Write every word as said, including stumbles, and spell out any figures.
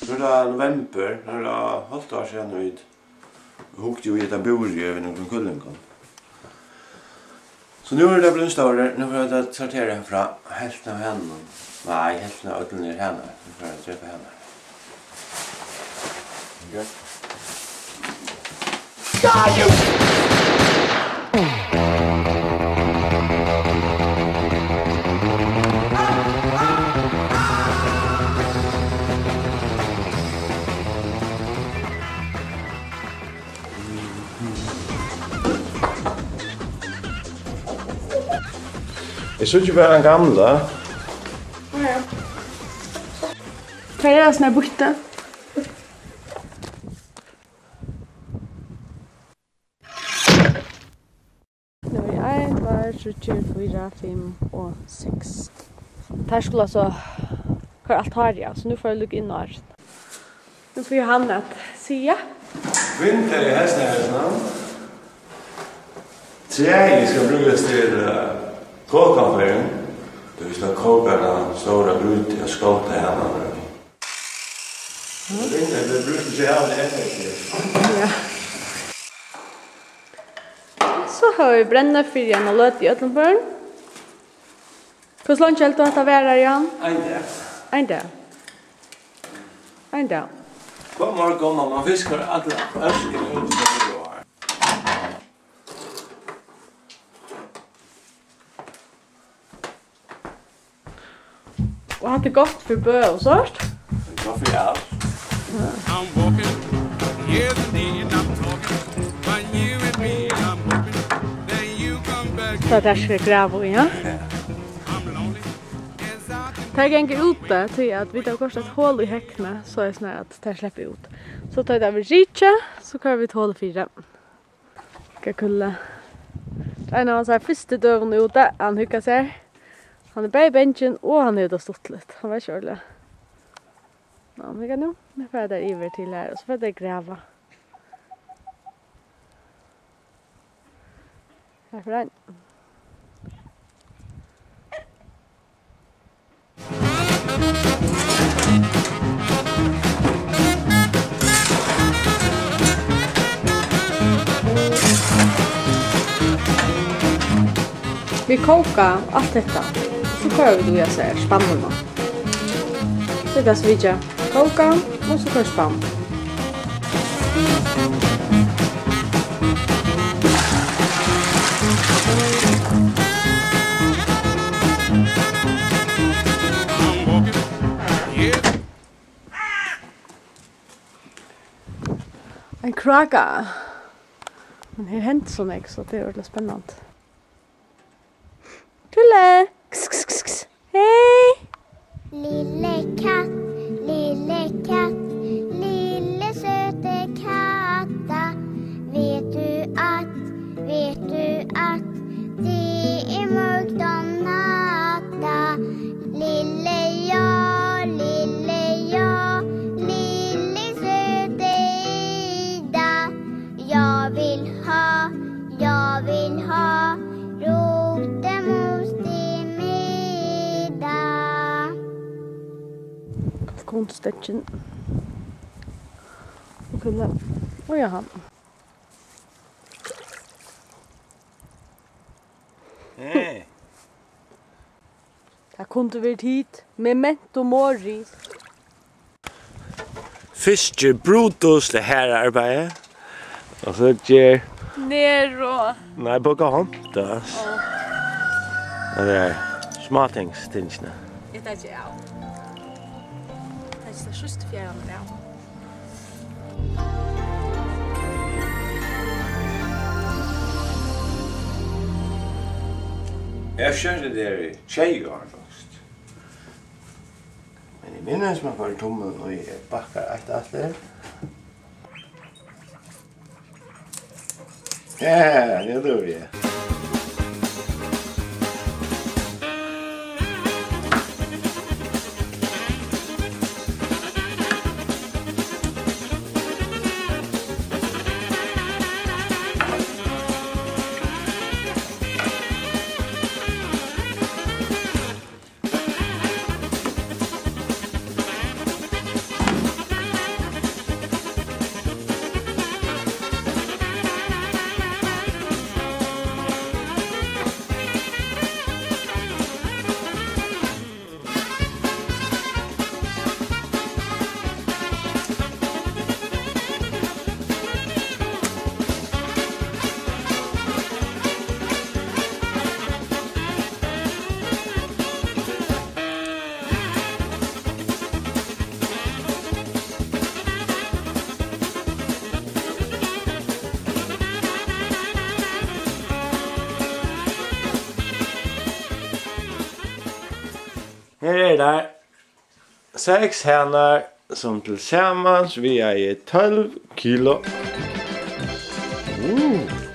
Nú er tað novembur, nú er tað hálvt ár síðan vit hugdu í hetta búrið við nøkrum kyllingum. So nú eru teir blivnir stórir, nú fara vit at sortera frá helvtina av hanunum. Nei, helvtina av øllum eru hanar. Nú fara vit at drepa hanar. Eg síggi bara ein gamla. Hvar er hasin her býtti? Nú er ein, tveir, tríggir, fýra, fimm og seks. Teir skulu altso koyra alt hárið av, so nú fari eg at lukka inn á hárið. Nú fær Jóhanna at siga. Vindeygað í hesnarhúsinum. Træið skal brúkast til, eh, kókaferðin. Tú veist, at kóka hana stóra grýtu og skálda hana. Vindeygað verður brúkt til at hava tað effektivt. Ja. So hava vit brennivið fyri eina løtu í øllum førum. Hvussu leingi heldur tú hatta varar, Jan? Ein dag. Ein dag. Ein dag. Hvønn morgun má man fiska alla øskuna út, sum er á. Og hatta er gott fyri bø og sovorðið. Tað er gott fyri alt. I'm walking, yes indeed, I'm talking, but you and me, I'm hoping that you come back. So tað skal grava í, ja? Ja. I'm lonely. Tey ganga úti, tí at vit hava koyrt eitt hol í hegnið, so er snarari at tey sleppa út. So tá tað verður rikið, so koyra vit holið fyri. Hygga Kulla. Tað er ein av hansara fyrstu døgum úti, hann hyggar sær. Hann er bæði bangin og hann hevur tað stuttligt. Hann veit ikki ordiliga. Ná, men hygga nú. Nú fara tey yvir til her, og so fara tey at grava. Her fer ein. Vit kóka alt hetta, so koyra vit í hasar spannirnar. Vit hava svikið kóka, og so koyra spann. Ein kráka. Men her hendir so nógv, so tað er ordiliga spennandi. Tulle! Kss, kss, kss, kss. Hey! Lille katt, lille katt, lille søte katta. Vet du at, vet du at det er mørkt om natta? Lille ja, lille ja, lille søte Ida. Jeg vil ha, jeg vil ha rotemos til middag. Kalkunsteikjin. Og Kulla. Og Jóhan. Hey. Tað kundi verið hitt. Memento mori. Fyrst ger Brutus tað harða arbeiðið, og so ger Nero. Nei, Pocahontas. Ó. Tað er smátingstingini. Eg taki av. Taki tað síðstu fjaðrarnar av. Eg skilti tað í sjey ár, faktiskt. Men eg minnist, man fær tummin í bakkar eitt aftur. Ja, nú dugi eg. Her eru teir. Seks hanar, sum tilsamans vigaðu tólv kilo. Uh.